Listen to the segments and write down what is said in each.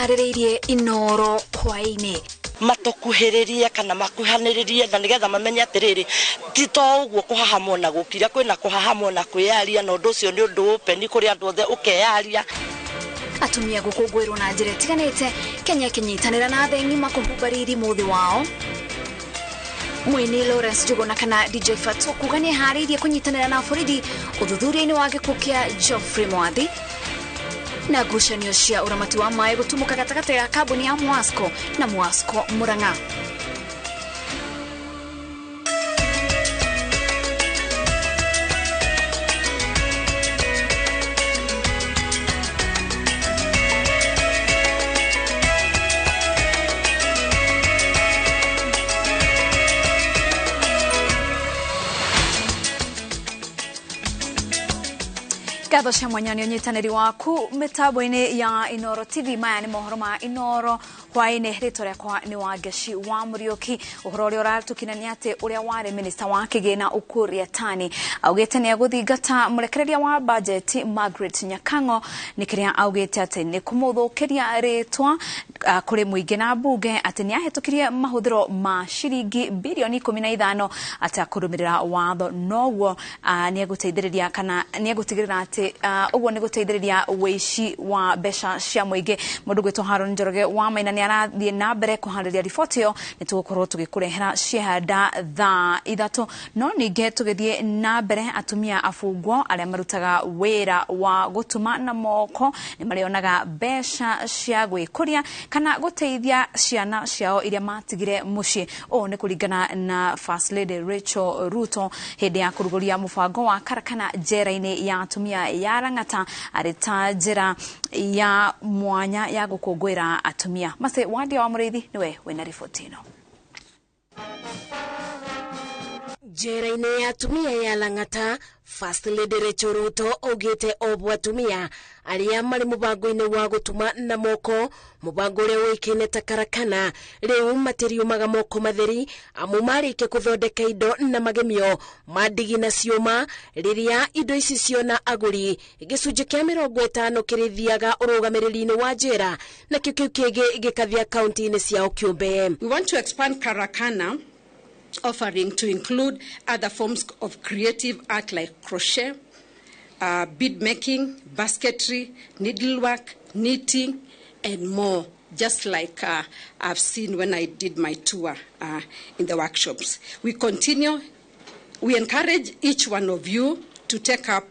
tũharĩrĩirie Inooro hwaĩ-inĩ. Matukuhĩrĩrie kana makuhanĩrĩrie na nĩgetha mamenye atĩrĩrĩ ti to ũguo kũhahamwo na gũkira, kwĩna kũhahamwo na kwĩyaria, na ũndũ ũcio nĩ ũndũ open kũrĩ andũ othe ũkeyaria. Atumia gũkũngũĩrwo na njĩra ĩtiganĩte, Kenya ĩkĩnyitanĩra na thĩ ng'ima kũhumba riri mũthĩ wao. Mũini Lawrence Njuguna kana DJ Fatxo kuga nĩ eharĩirie kũnyitanĩra na borithi ũthuthuria-inĩ wa gĩkuũ kĩa Geoffrey Mwathi. Na ngucanio cia ũramati wa maĩ gũtumũka gatagatĩ ga kambuni ya Mwasco na Mwasco Murang'a. Ngatho cia mwanya nĩ ũnyitanĩri waku mĩtambo-inĩ ya Inooro TV. Maya nĩ mohoro ma Inooro hwaĩ-inĩ. Rĩtwa rĩakwa nĩ Wangeci wa Mũriũki. Ũhoro ũrĩa ũratũkina nĩ atĩ ũrĩa warĩ minista wa kĩgĩna Ukur Yatani augĩte nĩ egũthingata mũrekereria wa bajeti Margaret Nyakang'o nĩ kĩrĩa augĩte atĩ nĩ kũmũthũkĩria rĩtwa kũrĩ mũingĩ na mbunge atĩ nĩ ahĩtũkirie mahũthĩro ma ciringi birioni 15 atakũrũmĩrĩra watho, noguo nĩ egũteithĩrĩria kana nĩ egũtigĩrĩra atĩ ũguo nĩ gũteithĩrĩria wĩici wa mbeca cia mũingĩ. Mũndũ gwĩtwo Haron Njoroge wa Maina nĩ arathiĩ na mbere kũharĩria riboti ĩyo, nĩ tũgũkorwo tũgĩkũrehera ciehanda thaa 3. No ningĩ tũgĩthiĩ na mbere, atumia abungwo arĩa marutaga wĩra wa gũtuma na moko nĩ marĩonaga mbeca cia gwĩkũria kana gũteithia ciana ciao iria matigire mũciĩ. Ũũ nĩ kũringana na First Lady Rachel Ruto hĩndĩ ya kũrugũria mũbango wa karakana njera-inĩ ya atumia ya Lang'ata arĩ ta njĩra ya mwanya ya gũkũngũĩra atumia. Mase Wandia wa Mũrĩithi nĩwe wĩna riboti ĩno. Njera-inĩ ya atumia ya Lang'ata, First Lady Rachel Ruto augĩte obwo atumia arĩa marĩ mũbango-inĩ wa gũtuma na moko, mũbango ũrĩa ũĩkaine ta karakana, rĩu matiriumaga moko matheri amu marĩkia kũthondeka indo na magemio ma ndigi na ciũma. Rĩrĩa indo ici ciona agũri, gĩcunjĩ kĩa 50 kĩrĩthiaga ũrũgamĩrĩri-inĩ wa njera, nakĩo kĩu kĩngĩ gĩkathiĩ kaunti-inĩ ciao kĩũmbe. We want to expand karakana offering to include other forms of creative art like crochet, bead making, basketry, needlework, knitting, and more, just like I've seen when I did my tour in the workshops. We encourage each one of you to take up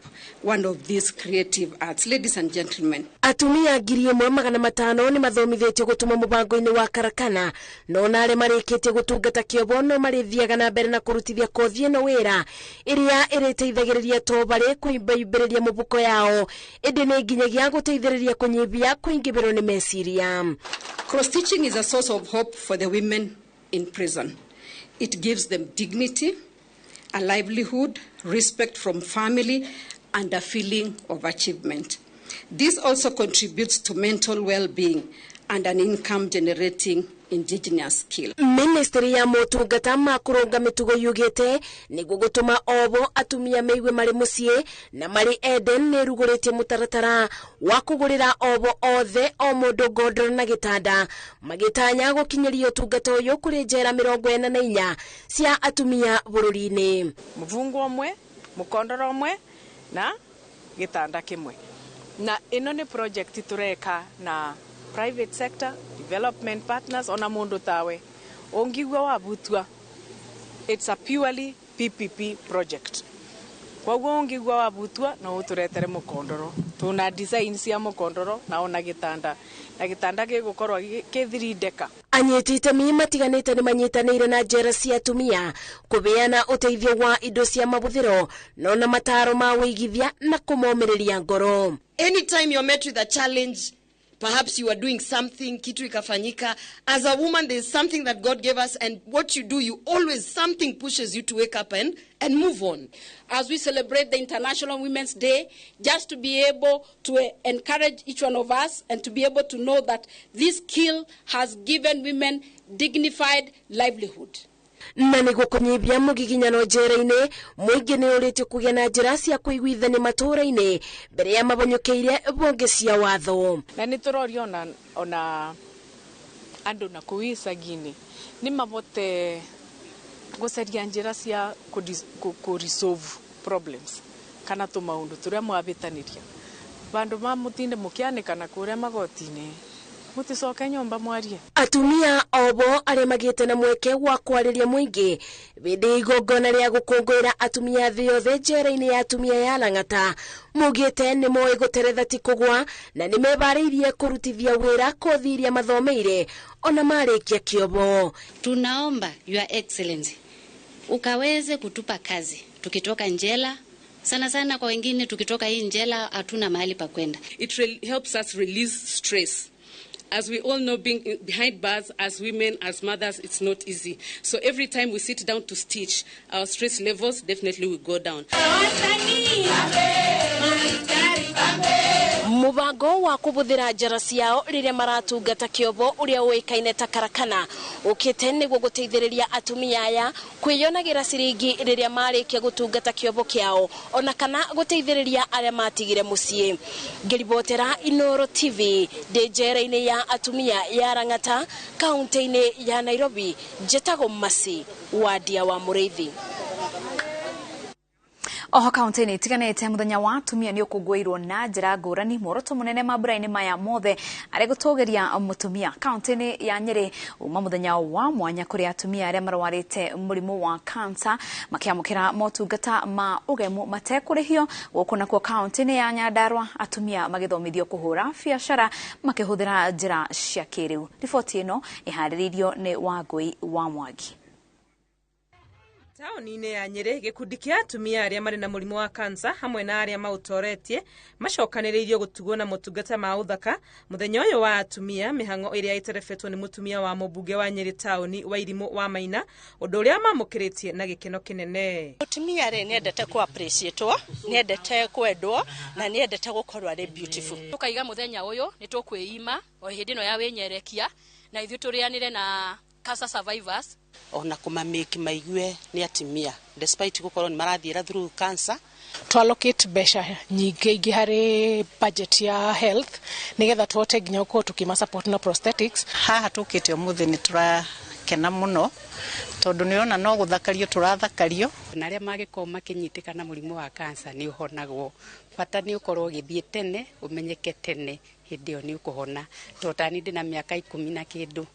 one of these creative arts. Ladies and gentlemen. Atumia 1500 nĩ mathomithĩtio gũtuma mũbango-inĩ wa karakana, no na arĩa marĩkĩtie gũtungata kĩobo no marĩthiaga na mbere na kũrutithia kothi ĩno wĩra ĩrĩa ĩrĩteithagĩrĩria to barĩ kũimbaimbĩrĩria mũbuko yao, ĩndĩ nĩ nginyagia gũteithĩrĩria kũnyihia kũingĩbĩrwo nĩ meciria. Cross stitching is a source of hope for the women in prison. It gives them dignity, a livelihood, respect from family, and a feeling of achievement. This also contributes to mental well-being and an income-generating indigenous skill. Ministry ya motungata ma kũrũnga mĩtugo yugĩte nĩguo gũtũma obo atumia meigue marĩ mũciĩ na marĩ ende nĩ ĩrugũrĩtie mũtaratara wa kũgũrĩra obo othe o mũndũ ngondoro na gĩtanda, magĩtanya gũkinyĩria ũtungata ũyũ kũrĩ njera 44 cia atumia bũrũri-inĩ. Mũbungwo ũmwe, mũkondoro ũmwe na gĩtanda kĩmwe. Na ĩno nĩ project tũreka na private sector, development partners, ona mundu tawe ũngigua wabutua, it's a purely PPP project. Koguo ũngigua wabutua no ũtũretere mũkondoro, tuna design cia mũkondoro na ona gĩtanda, na gĩtanda gĩgũkorwo kĩ 3 decker. Anyiti itemi matiganĩte nĩ manyitanĩire na njera cia atumia kũbeana ũteithio wa indo cia mabuthĩro no na mataro ma wĩigithia na kũmomĩrĩria ngoro. Anytime you're met with a challenge, perhaps you are doing something, kitu ikafanyika. As a woman, there's something that God gave us, and what you do, you always, something pushes you to wake up and move on. As we celebrate the International Women's Day, just to be able to encourage each one of us and to be able to know that this skill has given women dignified livelihood. Na nĩguo kũnyihia mũgiginyano njera-inĩ, mũingĩ nĩ ũrĩtio kũgĩa na njĩra cia kũiguithania matũũra-inĩ mbere ya mabonyũkĩire mbunge cia watho. Na nĩ tũroria ona andũ na kũu icagi-inĩ nĩ mabote gũcaria njĩra cia kũ resolve problems kana tũmaũndũ tũrĩa mwabĩtanĩria vandu ma mutinde mukianikana kuria magoti-inĩ muticoke nyumba mwarie. Atumia obo arĩa magĩte na mweke wa kwarĩria mũingĩ hĩndĩ igongona rĩa gũkũngũĩra atumia thĩ yothe njera-inĩ ya atumia ya Lang'ata maugĩte nĩ moĩ gũteretha ti kũgwa na nĩ mebarĩirie kũrutithia wĩra kothi iria mathomeire ona marĩkia kĩobo. Tunaomba Your Excellency ukaweze kutupa kazi tukitoka njela. Sana sana kwa wengine tukitoka hii njela hatuna mahali pa kwenda. It helps us release stress. As we all know, being behind bars as women, as mothers, it's not easy. So every time we sit down to stitch, our stress levels definitely will go down. Mubango wa kubuthira njara ciao riria maratungata kiobo uria uikaine ta karakana ukite niguo guteithiriria atumia aya kwiyonagira ciringi riria marikia gutungata kiobo kiao ona kana guteithiriria aria matigire mucii. Ngiribotera Inooro TV ndi njera-ini ya atumia ya Lang'ata kaunti-ini ya Nairobi, njetagwo Masi Wadia wa Muriithi. Oho kaunti-inĩ itiganĩte mũthenya wa atumia nĩ ũkũngũĩirwo na njĩra ngũrani. Muoroto mũnene mambura-inĩ maya mothe arĩ gũtũgĩria mũtumia. Kaunti-inĩ ya Nyĩrĩ uma mũthenya wa mwanya kũrĩ atumia arĩa marwarĩte mũrimũ wa kansa makĩamũkĩra motungata ma ũgemu matekũrĩhio. Gũkũ nakuo kaunti-inĩ ya Nyandarua atumia magĩthomithio kũhũra biacara makĩhũthĩra njĩra cia kĩrĩu. Riboti ĩno ĩharĩrĩirio nĩ Wangũi wa Mwangi. Taũni-inĩ ya Nyĩrĩ gĩkundi kĩa atumia arĩa marĩ na mũrimũ wa kansa hamwe na arĩa maũtoretie macokanĩrĩirio gũtugwo na motungata ma ũthaka mũthenya ũyũ wa atumia, mĩhang'o ĩrĩa ĩterebetwo nĩ mũtumia wa mũmbunge wa Nyĩrĩ taũni Wairimũ wa Maina, ũndũ ũrĩa mamũkĩrĩtie na gĩkeno kĩnene. Mũtumia rĩ nĩendete kũ appreciate-wo, nĩendete kwendwo na nĩendete gũkorwo arĩ beautiful. Tũkaiga mũthenya ũyũ nĩ tũkwĩima o hĩndĩ ĩno ya wĩnyerekia na ithuĩ tũrĩanĩre na cancer survivors. Ona kumamake maigue ni atimia despite gukorwo ni marathiira through cancer. To allocate mbeca nyingĩ ingĩ harĩ budget ya health nigetha tuhote nginya gukorwo tukima support na prosthetics. Haha tukite umuthi ni turakena muno tondu niona no guthakario turathakario. Na aria magikorwo makinyitikana murimu wa cancer ni uhonagwo, bata ni ukorwo ugithie tene umenyeke tene, hindi iyo ni ukuhona. Totani ndina miaka 10 na kindu.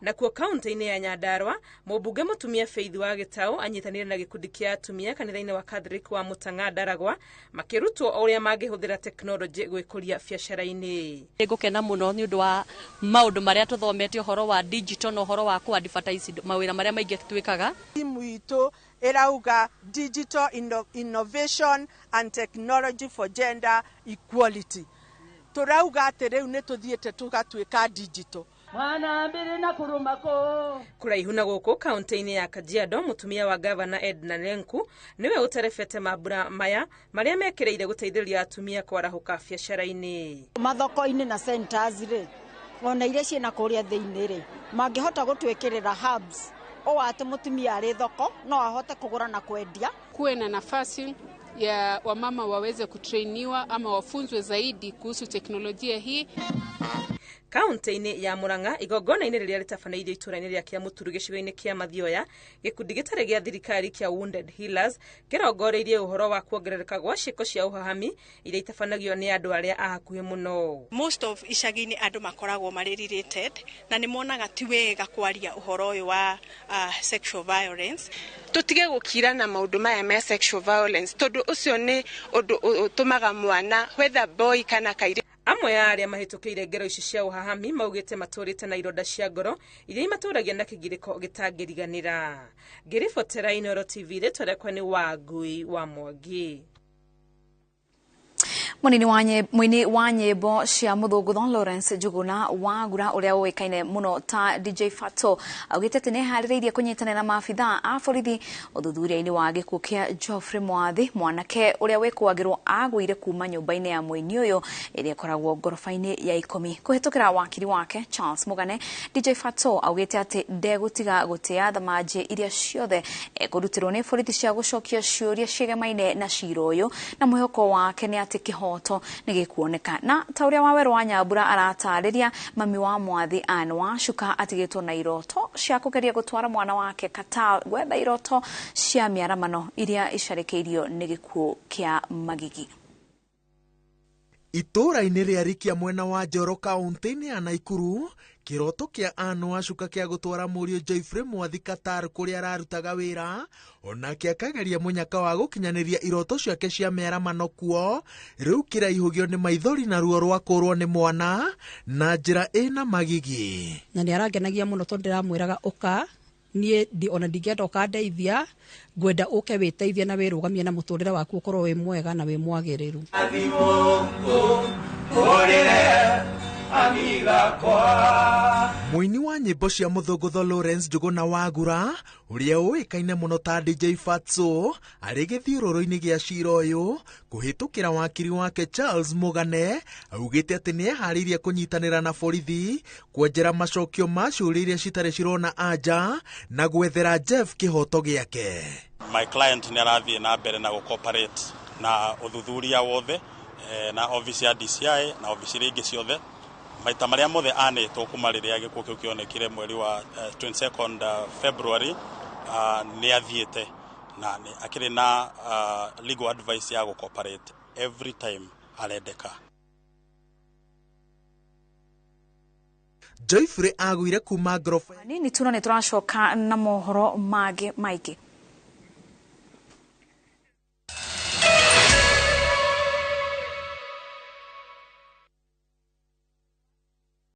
Nakuo kaunti-inĩ ya Nyandarua mũmbunge mũtumia Faith wa Gĩtaũ anyitanĩire na gĩkundi kĩa atumia kanitha-inĩ wa Catholic wa Mũtang'a Ndaragwa makĩrutwo o ũrĩa mangĩhũthĩra tekinoronjĩ gwĩkũria biacara-inĩ. Nĩngũkena mũno nĩ ũndũ wa maũndũ marĩa tũthomete ũhoro wa digital na ũhoro wa kũ advertise mawĩra marĩa maingĩ twĩkaga. Timu itũ ĩrauga digital innovation and technology for gender equality. Tũrauga atĩ rĩu nĩ tũthiĩte tũgatuĩka digital. Kũraihu na gũkũ kaunti-inĩ ya Kajiado mũtumia wa gavana Edna Lenku nĩwe ũterebete mambura maya marĩa mekĩrĩire gũteithĩrĩria atumia kwarahũka biacara-inĩ. Mathoko-inĩ na centers rĩ ona iria ciĩna kũrĩa thĩinĩ rĩ mangĩhota gũtwĩkĩrĩra hubs o atĩ mũtumia arĩ thoko no ahote kũgũra na kwendia. Kuwe na nafasi ya wamama waweze kutrainiwa ama wafunzwe zaidi kuhusu teknolojia hii. Kaunti-inĩ ya Murang'a igongona-inĩ rĩrĩa rĩtabanĩirio itũũra-inĩ rĩa Kĩamũturu gĩcigo-inĩ kĩa Mathioya gĩkundi gĩtarĩ gĩa thirikari kĩa Wounded Healers kĩrongoreirie ũhoro wa kuongerereka gwa ciĩko cia ũhahami iria itabanagio nĩ andũ arĩa a hakuhĩ mũno. Most of icagi-inĩ andũ makoragwo marĩ related na nĩ monaga ti wega kwaria ũhoro ũyũ wa sexual violence. Tũtige gũkira na maũndũ maya ma sexual violence tondũ ũcio nĩ ũndũ ũtũmaga mwana whether boy kana kairĩtu. Amwe ya arĩa mahĩtũkĩire ngero ici cia ũhahami maugĩte matũrĩte na ironda cia ngoro iria imatũragia na kĩgirĩko gĩtangĩriganĩra. Ngĩribotera Inooro TV rĩtwa rĩakwa nĩ Wangui wa Mwangi. Mũini wa nyĩmbo cia mũthũngũtho Lawrence Njuguna Wagura ũrĩa ũĩkaine mũno ta DJ Fatxo augĩte atĩ nĩeharĩrĩirie kũnyitanĩra na maabithaa a borithi ũthuthuria-inĩ wa gĩkuũ kĩa Geoffrey Mwathi, mwanake ũrĩa wĩkũagĩrwo agũire kuma nyũmba-inĩ ya mũini ũyũ ĩrĩa ĩkoragwo ngoroba-inĩ ya 10. Kũhĩtũkĩra wakiri wake Charles Mugane, DJ Fatxo augĩte atĩ ndegũtiga gũtĩa thamanjĩ iria ciothe ekũrutĩrwo nĩ borithi cia gũcokia ciũria ciegemaine na cira ũyũ, na mwĩhoko wake nĩ atĩ kĩhoto nĩ gĩkuoneka. Na ta ũrĩa Wawerũ wa Nyambura aratarĩria, mami wa Mwathi Ann Wacuka atigĩtwo na iroto cia kũgeria gũtwara mwana wake Qatar gwetha iroto cia mĩaramano iria icarĩkĩirio nĩ gĩkuũ kĩa Magigi. Itũũra-inĩ rĩa Rikia mwena wa Njoro kaunti-inĩ ya Naikuru, kĩroto kĩa Ann Wacuka kĩa gũtwara mũriũ Geoffrey Mwathi Qatar kũrĩa ararutaga wĩra, onake akageria mũnyaka wa gũkinyanĩria iroto ciake cia mĩaramano kuo, rĩu kĩraihũgio nĩ maithori na ruo rwa kũrwo nĩ mwana na njĩra ĩna magigi. Na nĩ arangenagia mũno tondũ ndĩramwĩraga ũka niĩ ona ndingĩenda ũkandeithia, ngwenda ũke wĩteithie na wĩrũgamie na mũtũrĩre waku ũkorwo wĩ mwega na wĩ mwagĩrĩru. Mũini wa nyĩmbo cia mũthũngũtho Lawrence Njuguna Wagura ũrĩa ũĩkaine mũno ta DJ Fatxo arĩ gĩthiũrũrũ-inĩ gĩa cira ũyũ kũhĩtũkĩra wakiri wake Charles Mugane augĩte atĩ nĩeharĩirie kũnyitanĩra na borithi kwenjera macokio ma ciũria iria citarĩ cirona anja na gwethera Jeff kĩhoto gĩake. My client nĩ arathiĩ na mbere na gũ-cooperate na ũthuthuria wothe na obici ya DCI na obici iria ingĩ ciothe maita marĩa mothe anĩtwo kuma rĩrĩa gĩkuũ kĩu kĩonekire mweri wa 22nd February, nĩ athiĩte na akĩrĩ na legal advice ya gũ-cooperate every time arendeka. Geoffrey agũire kuma ngoroba nini tu, na nĩ tũracoka na mohoro mangĩ maingĩ.